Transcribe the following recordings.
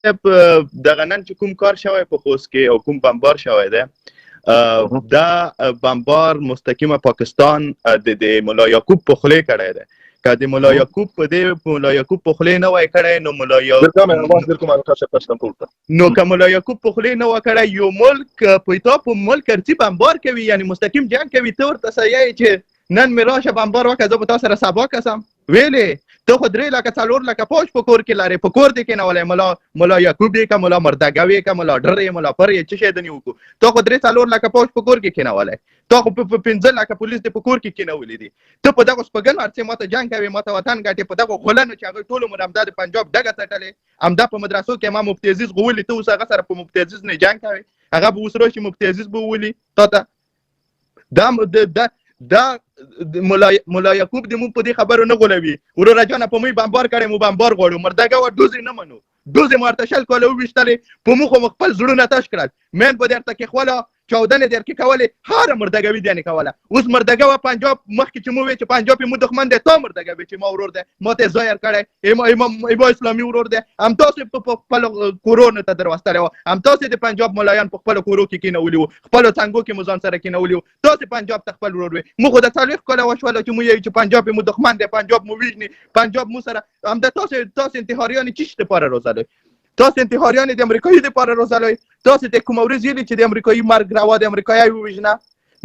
دغه نن چې کوم کار شوی په خوست کې او کوم بمبار شوی دی، دا بمبار مستقیمه پاکستان د ملا یعقوب په خولې کړی دی. که د ملا یعقوب په دې ملا یعقوب په خولې نه وای کړی نو ملا نو که ملا یعقوب په خولې نه وای کړی، یو ملک په تا په ملک ارتي بمبار کوي، یعنی مستقیم جنگ کوي، ته ورته سیای چې نن مې راشه بمبار وکړه، زه به تا سره سبا کسم ویلې. ته خو 3 لکه 4 لکه پوج په کور کې لرې، په کور دې کېنولی. ملا یعقوب یې که ملا مردګه یې که ملا ډر یې ملا پر یې څه شی د نیوکو، ته خو 3 4 لکه پوج په کور کې کېنولی، ته خو په 5 لکه پولیس دې په کور کې کېنولي دي. ته په دغو سپږنو هر څه ماته جنګ کوې، ماته وطن ګټې، په دغو غولنو چې هغوی ټول عمر همدا د پنجاب ډګه څټلې، همدا په مدرسو کې ما مفتي عزیز غولي، ته اوس هغه سره په مفتي عزیز نه جنګ کوې، هغه به اوس راشي مفتي عزیز به وولي تا ته. دا دا دا ملا یعقوب دې مونږ په دې خبرو نه غولوي. وروره جانه، په موږ بمبار کړی، مو بمبار غواړو، مردګه وه ډوزې نه منو، ډوزې مو ورته 20 کاله وویشتلې، په موږ خو مو خپل زړونه تش کړل، مین به درته کېښوله، چاودنې درکې کولې، هره مردګوي دې نه کوله. اوس مردګه وه پنجاب مخکې چې مو وې چې پنجاب مو دښمن دی، تا مردګه وې چې ما ورور دی، ما ته یې ځای ورکړی، ایما اسلامي ورور دی، همداسې په خپلو کورونو ته دروستلی وه، همداسې د پنجاب ملایان په خپلو کورو کې کېنولي وو، خپلو څنګو کې مو ځان سره کېنولي وو. تاسې پنجاب ته خپل ورور وې، موږ خو د 40 کاله وشوله چې مو یې چې پنجاب مو دښمن دی، پنجاب مو ویژني، پنجاب مو سره همدا تاسې انتحاریان چیش دپاره روزلی، تاسې انتحاریان د امریکایي دپاره روزلی، تاسې د کومه ورځ ویلي چې د امریکایي مرګ روا د امریکایي وویژنه؟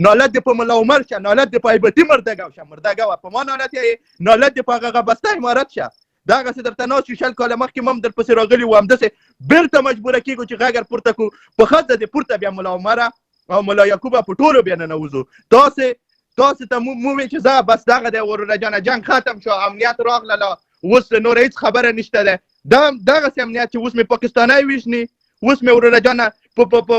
نالت دې په ملا عمر شه، نالت دې په هیبتي مردګه شه، مردګه وه په ما نالت یې، نالت دې په هغه بسته امارت شه. دغسې درته ناست یو 20 کاله مخکې هم درپسې راغلي وو، همداسې بېرته مجبوره کېږو چې غږ پورته کړو، په ښځه دې پورته بیا ملا عمره او ملا یعقوبه په ټولو بیا ننوځو. تاسې ته مو وې چې ځه بس دغه دی وروره جانه، جنګ ختم شو، امنیت راغلله، اوس نور هېڅ خبره نشته ده. دا دغسې امنیت چې اوس مې پاکستانی ویشني، اوس مې وروره جانه په په په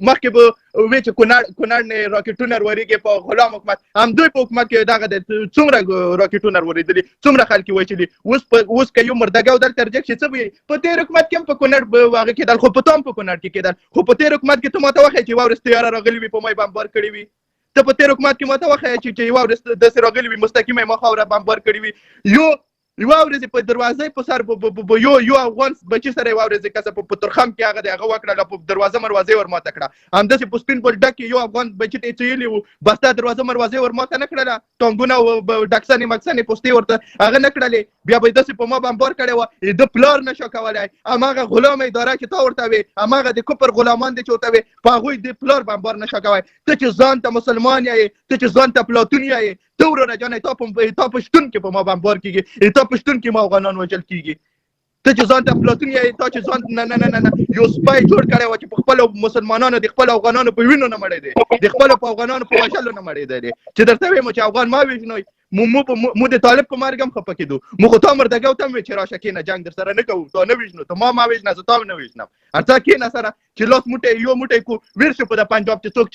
مخکې به وې چې کونړ نه راکټونه ورورېږي په غلام حکومت، همدوی په حکومت کې دغه دی څومره راکټونه ورورېدلي، څومره خلک یې وژلي. اوس که یو مردګه دلته رجګ شي څه به وي؟ په تېر حکومت کې هم په کونړ هغه کېدل، خو په تا هم په کونړ کې کېدل، خو په تېر حکومت کې ته ماته وښیه چې یوه ورځ طیاره راغلي وي په ما یې بمبار کړي وي، ته په تېر حکومت کې ماته وښیه چې یوه ورځ داسې راغلي وي مستقیمه یې ما خاوره بمبار کړي وي، یو یوه ورځ په دروازې په سر په یو یو افغان بچي سره یوه ورځ کسه په تورخم کې هغه دی هغه وکړله، په دروازه مروازې ور ماته کړه، همداسې په سپین بولدک کې یو افغان بچي ته یې څه وو، بس دا دروازه مروازې ور ماته نه کړله، ټانګونه او ډکسنې مکسنې پوستې ورته هغه نه کړلې، بیا به یې داسې په ما بمبار کړی وه، د پلار نه شو کولی، هماغه غلام اداره چې تا ورته وې، هماغه د کفر غلامان دي چې ورته وې، په هغوی د پلار بمبار نه شو کولی. ته چې ځان ته مسلمان یې، ته چې ځان ته پلاتون یې، ته وروره جانه تا په شتون کې په ما بمبار کېږي، تا په شتون کې ما افغانان وژل کېږي، ته چې ځان ته افلاطون یې، تا چې ځان نه نه نه نه نه یو سپی جوړ کړی و چې په خپلو مسلمانانو د خپلو افغانانو په وینو نه مړی دی، د خپلو په افغانانو په وژلو نه مړی دی، چې درته ویم چې افغان ما وژنئ، مو د طالب په مرګ هم خفه کېدو، مو خو تا مردګه ته هم وې چې راشه کښېنه جنګ در سره نه کوو، تا نه وژنو، ته ما وژنه، زه تا نه وژنم، هر څه کښېنه سره چې لاس موټی یو موټی کو ویر شو په د پنجاب چې څوک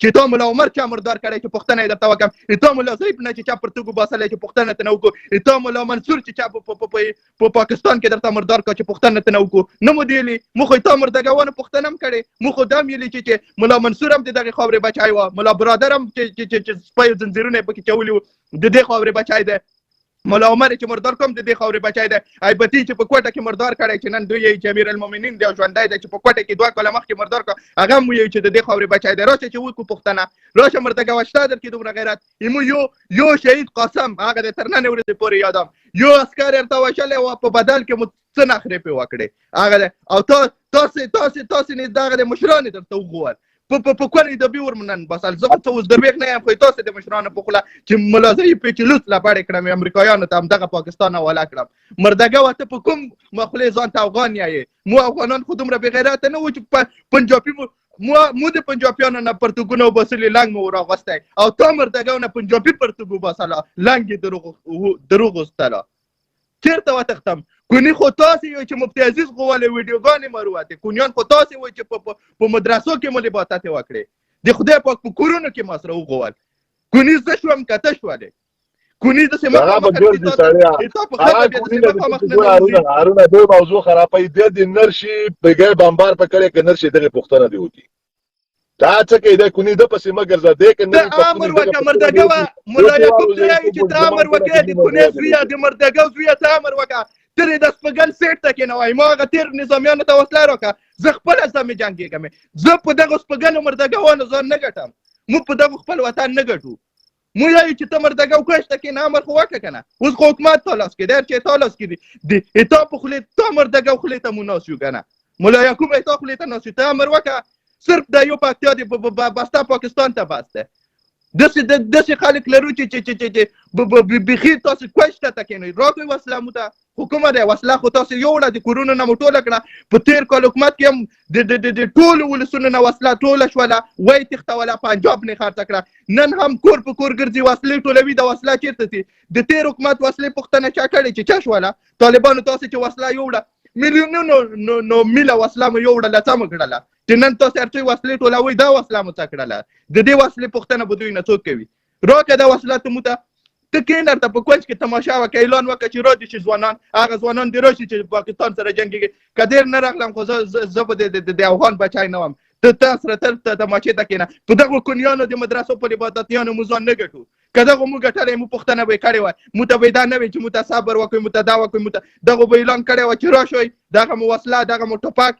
چې تا ملا عمر چا مردار کړی چې پوښتنه یې درته وکړم، تا ملا ضعیف نه چې چا پرتوګ وباسلی چې پوښتنه ترې نه وکړو، تا ملا منصور چې چا په پاکستان کې درته مردار کړ چې پوښتنه ترې نه وکړو، نه مو دیلي، مو خو تا مردګوانو پوښتنه هم کړې، مو خو دا هم ویلي چې ملا منصور هم د دغې خاورې بچی وه، ملا برادر هم چې سپیو ځنځیرونه یې پکې چولي وو د دې خاورې بچی دی، ملا عمر چې مردار کوم د دې خاورې بچی دی، ایبتي چې په کوټه کې مردار کړی چې نن دوی یې چې امیر المؤمنین دی او ژوندی دی چې په کوټه کې 2 کاله مخکې مردار کړ، هغه هم ویې چې د دې خاورې بچی دی. راشه چې وکړو پوښتنه، راشه مردګه وشته در کې دومره غیرت. ایمو یو شهید قاسم هغه د تر ننې ورځې پورې یادم، یو عسکر ورته وژلی و، په بدل کې مو څه نخرې پرې وکړې هغه دی. او تاسې نه دغه د مشران یې درته وغوول، په کونې د بي ورمنن بسل. زه خو څه اوس دروېښ نه یم، خو تاسې د مشرانو په خوله چې ملازه یې پې چې لوڅ لبړې کړم امریکایانو ته همدغه پاکستان حواله کړم. مردګه وه ته په کوم مخلې ځان ته افغان یې؟ مو افغانان خو دومره بېغیرته نه وو چې پنجابي مو د پنجابیانو نه پرتوګونه وباسلي، لنګ مو وراغوستی، او تا مردګو نه پنجابي پرتوګ وباسله، لنګ یې دروغ وستله. چېرته وتښتم؟ کونی خو تاسې یو چې مفتي عزیز غوولې ویډیوګانې مو وروتې، کونیان خو تاسې وئ چې په مدرسو کې مو لباستې وکړې، د خدای پاک په کورونو کې ما سره وغوول. کونی زه شوم که ته شولې؟ کونی داسې مخامخ هغه به ګرځي سړیه. تا په خپله بیا داسې مخامخ نه هارونه، هارونه دې موضوع خرابوي. دې دې نر شي بګی بمبار په کړی که نر شي دغې پوښتنه دې وکړي. دا څه کوي؟ دی کونی ده پسې مه ګرځه، دی که نه وي ته امر وکړه مردګه وه، ملا یعقوب ته وایي چې ته امر وکړه، د کونې زویه، د مردګه زویه، ته امر وکړه. ته دې د سپګن سیټ ته کېنوی. ما هغه تېر نظامیانو ته وسله راکړه، زه خپله ځم جنګېږم. زه په دغو سپګنو مردګوانو ځان نه ګټم، موږ په دغو خپل وطن نه ګټو. مو یایو چې ته مردګو کوش ته کېنه، امر خو وکړه که نه. اوس خو حکومت تا لاس کې دی، هر چې تا لاس کې دي، د تا په خولې، تا مردګو خولې ته مو ناست یو که نه. ملا یعقوب تا خولې ته ناست یو، ته امر وکړه. صرف د یو پکتیا دی بسته پاکستان ته بس ده. داسې داسې خلک لرو چې چې چې چې بیخي تاسو کوش ته ته کېنئ. راکړئ وسله مو ته، خو کومه ده وسله؟ خو تاسو یوړه د کورونو نه مو ټوله کړه. په تېر کال حکومت کې هم د ټولو ولسونو نه وسله ټوله شوله، ویې تښتوله، پنجاب نه خرڅه کړه. نن هم کور په کور ګرځي وسلې ټولوي. دا وسله چېرته ځي؟ د تېر حکومت وسلې پوښتنه چا کړې چې چا شوله؟ طالبانو تاسو چې وسله یوړه، میلیونونو نو میله وسله مو یوړله، څه مو کړله چې نن تاسو هر څه وسلې ټولوئ؟ دا وسله مو څه کړله؟ د دې وسلې پوښتنه به دوی نه څوک کوي؟ راکړه دا وسله ته مو ته، ته کښېنه ورته په کونج کې تماشا وکړه، اعلان وکړه چې را دي شي ځوانان، هغه ځوانان دې راشي چې پاکستان سره جنګېږي. که ډېر نه راغلم خو زه به د افغان بچی نه وم. ته تا سره تل تماشې ته کښېنه. په دغو کنیانو د مدرسو په عبادتیانو مو ځان نه ګټو. که دغو مو ګټلی، مو پوښتنه به یې کړې وای، مو ته به یې دا نه وی چې مو ته صبر وکړئ، مو ته دا وکړئ، مو ته دغو به اعلان کړی وای چې راشئ، دغه مو وسله، دغه مو ټوپک،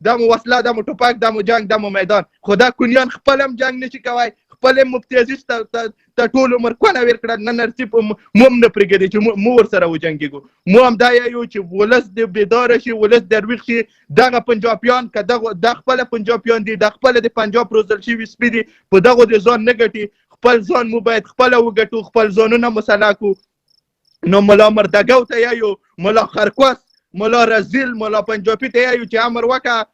دا مو وسله، دا مو ټوپک، دا مو جنگ، دا مو میدان. خو دا کنیان خپل هم جنگ نشي کوی، خپل هم مفتي عزیز ته ټول عمر کونه ورکړه. نن هرڅه په مو هم نه پرېږدي چې مو ورسره وجنګېږو. مو هم دا یو چې ولس دې بیداره شي، ولس دې ویښ شي. دغه پنجابیان که دغه دا خپله پنجابیان دي، دا خپله د پنجاب روزل شوي سپي دي، په دغو دې ځان نه ګټي. خپل ځان مو باید خپله وګټو، خپل ځانونه مسلح کړو. نو ملا مردګو ته یو، ملا خرکوس، ملا رزیل، ملا پنجابي ته یو چې امر وکړه،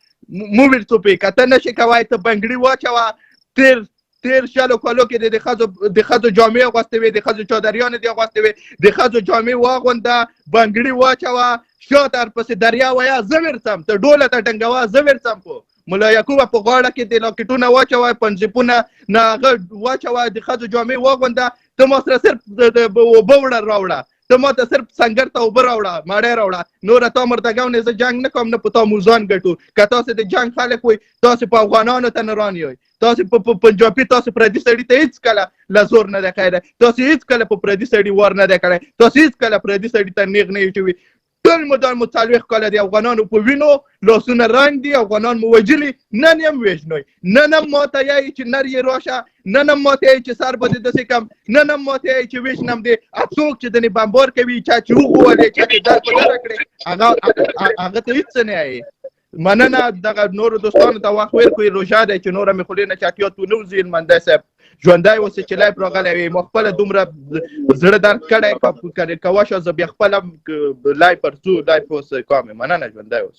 مو ویل څو پې که ته نشې کوی ته بنګړي واچوه. تېر شلو کالو کې د ښځو جامې اغوستې وې، د ښځو چادریانې دې اغوستې وې، د ښځو جامې واغونده، بنګړي واچوه، شاته ورپسې دریا ویه، زه ورڅم، ته ډوله ته ټنګوه، زه ورڅم. خو ملا یعقوبه په غاړه کې د لاکټونه واچوه، پنځپونه نه هغه واچوه، د ښځو جامې واغونده، ته ما سره صرف اوبه وړه راوړه، ته ما ته صرف سنګر ته اوبه راوړه، مړی راوړه، نوره تا مردګاو نه زه جنګ نه کوم، نه په تا مو ځان ګټو. که تاسې د جنګ خلک وئ، تاسې په افغانانو ته نه ران یئ، تاسې په پنجابي، تاسې پردي سړي ته هېڅکله له زور نه دی کړی، تاسې هېڅکله په پردي سړي وار نه دی کړی، تاسې هېڅکله پردي سړي ته نېغ نه یئ شوي. ټول مو دا مو 40 کاله د افغانانو په وینو لاسونه رنګ دي، افغانان مو وژلي، نن یې هم وژنئ. نن هم ماته یایي چې نر یې راشه، نن هم ماته یایي چې سر به دې داسې کم، نن هم ماته یایي چې وژنم دې. څوک چې دنې بمبار کوي، چا چې وغولې، چا چې در په دره کړې، هغه ته هېڅ څه نه یایي. مننه دغه نورو دوستانو ته وخت ورکوي. روژه دی چې نوره مې خولې نه چټیات ونه وځي. هلمندی صاحب ژوندی اوسې چې لایف راغلی وي. ما خپله دومره زړه درد کړی، که وشه زه بیا خپله هم لایف ورځو، لایف اوس کوم. مننه، ژوندی اوسې.